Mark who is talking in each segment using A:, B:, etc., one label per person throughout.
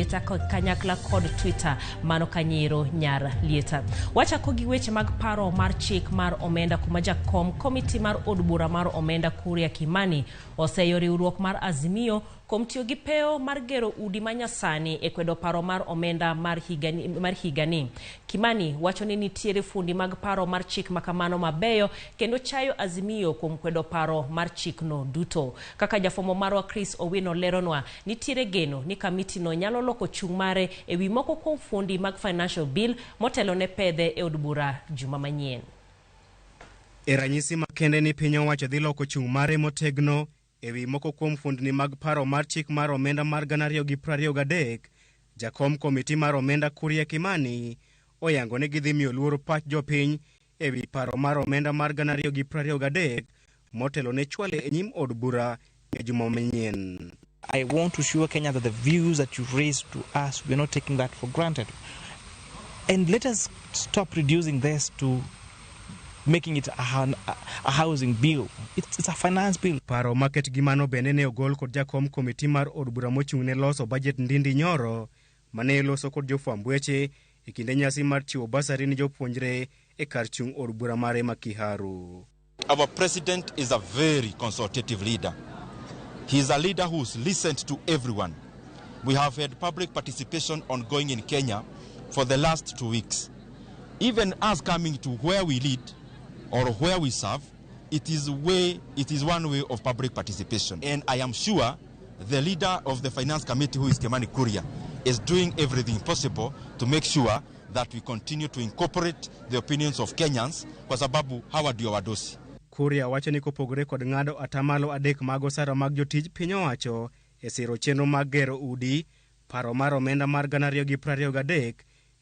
A: Lieta kanyakla kod Twitter mano Kanyero Nyar Lieta. Wachako gi weche mag paro mar chik mar omenda kuma jakom komiti mar od bura mar omenda Kuria Kimani oseyo riwruok mar Azimio kuom tiyo gi pewo mar gero udi manyasani e kwedo paro mar omenda mar higani. Kimani wacho ni nitiere fundi mag paro mar chik makamano mabeyo kendo chayo Azimio kuom kwedo paro mar chikno duto. Kaka jafwambo marwa Chris Owino leronwa, nitiere geno ni kamitino nyalo loko chung' mare e wi moko kuom fundi mag financial bill motelo ne pedhe e od bura juma manyien.
B: E ranyisi makende ni piny owacho dhi loko chung' mare motegno e wi moko kuom fundni mag paro mar chik mar omenda mar 2023, jakom komiti mar omenda Kuria Kimani oyango ni gidhi miyo luor pach jopiny e wi paro mar omenda mar 2023 motelo ne chwale e nyim od bura e juma manyien.
C: I want to assure Kenya that the views that you raised to us, we're not taking that for granted. And let us stop reducing this to making it a housing bill. It's a finance bill.
B: Paro maket gi mano bende ne ogol kod jakom komiti mar od bura mochung' ne loso budget Ndindi Nyoro mane loso kod jofwamb weche e kinde nyasi mar chiwo basari ne jopuonjre e kar chung' od bura mare ma Kiharu.
D: Our president is a very consultative leader. He is a leader who's listened to everyone. We have had public participation ongoing in Kenya for the last 2 weeks. Even us coming to where we lead or where we serve, it is one way of public participation. And I am sure the leader of the Finance Committee, who is Kimani Kuria, is doing everything possible to make sure that we continue to incorporate the opinions of Kenyans, kwa sababu hawa ndio wadosi.
B: Kuria wacho ni kopogore kod ng'ado atamalo 3 mag osara mag jotij piny owacho e siro chenro mag gero udi, paro mar omenda mar 2023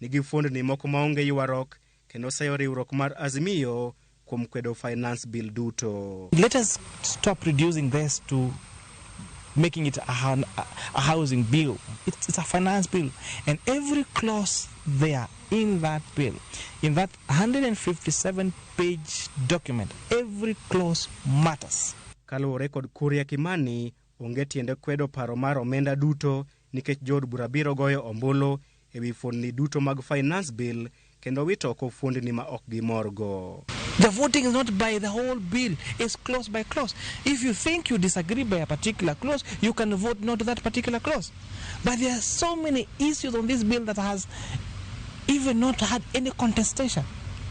B: nigi fuondni moko maonge ywaruok kendo sayo riwruok mar Azimio kuom kwedo finance bill duto.
C: Let us stop reducing this to making it a housing bill. It's a finance bill. And every clause there in that bill, in that 157-page document, every clause matters.
B: Kaluwore kod Kuria Kimani, onge tiende kwedo paro mar omenda duto nikech jood bura biro goyo ombulu e wi fuondni duto mag finance bill kendo wito oko fuondni ma ok gimorgo.
C: The voting is not by the whole bill, it's clause by clause. If you think you disagree by a particular clause, you can vote no to that particular clause. But there are so many issues on this bill that has even not had any contestation.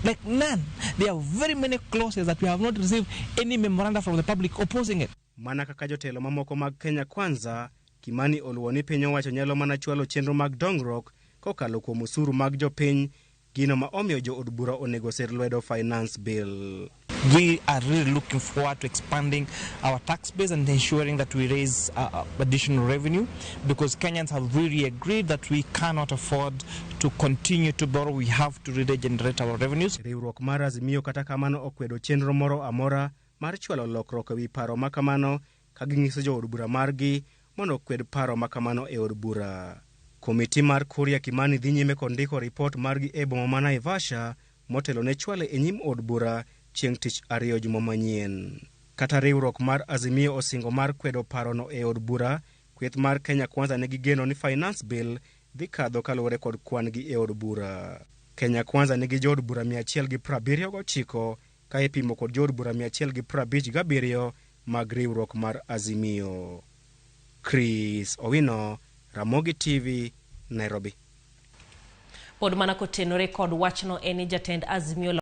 C: Like none. There are very many clauses that we have not received any memoranda from the public opposing it.
B: Mana kaka jotelo mamoko mag Kenya Kwanza, Kimani oluwo ni piny owacho nyalo mana chwalo chenro mag dongruok kokalo kuom osuru mag jopiny, gino ma omiyo jo od bura onego sir lwedo finance bill.
C: We are really looking forward to expanding our tax base and ensuring that we raise additional revenue, because Kenyans have really agreed that we cannot afford to continue to borrow. We have to really generate our revenues.
B: Riwruok mar Azimio kata kamano okwedo chenro moro amora mar chwalo lokruok e wi paro makamano ka ging'iso jo od bura margi mondo okwed paro makamano e od bura. Komiti mar Kuria Kimani dhi nyime kod ndiko ripot margi e boma ma Naivasha motelo ne chwale e nyim od bura chieng' tich ariyo juma manyien. Kata riwruok mar Azimio osingo mar kwedo parono e od bura, kweth mar Kenya Kwanza nigi geno ni finance bill dhi kadho kaluwore kod kwan gi e od bura. Kenya Kwanza nigi jood bura 179 ka ipimo kod jood bura 157 mag riwruok mar Azimio. Chris Owino, Ramogi TV, Nairobi.
A: Pod mana kotenore kod wachno en ni jatend Azimio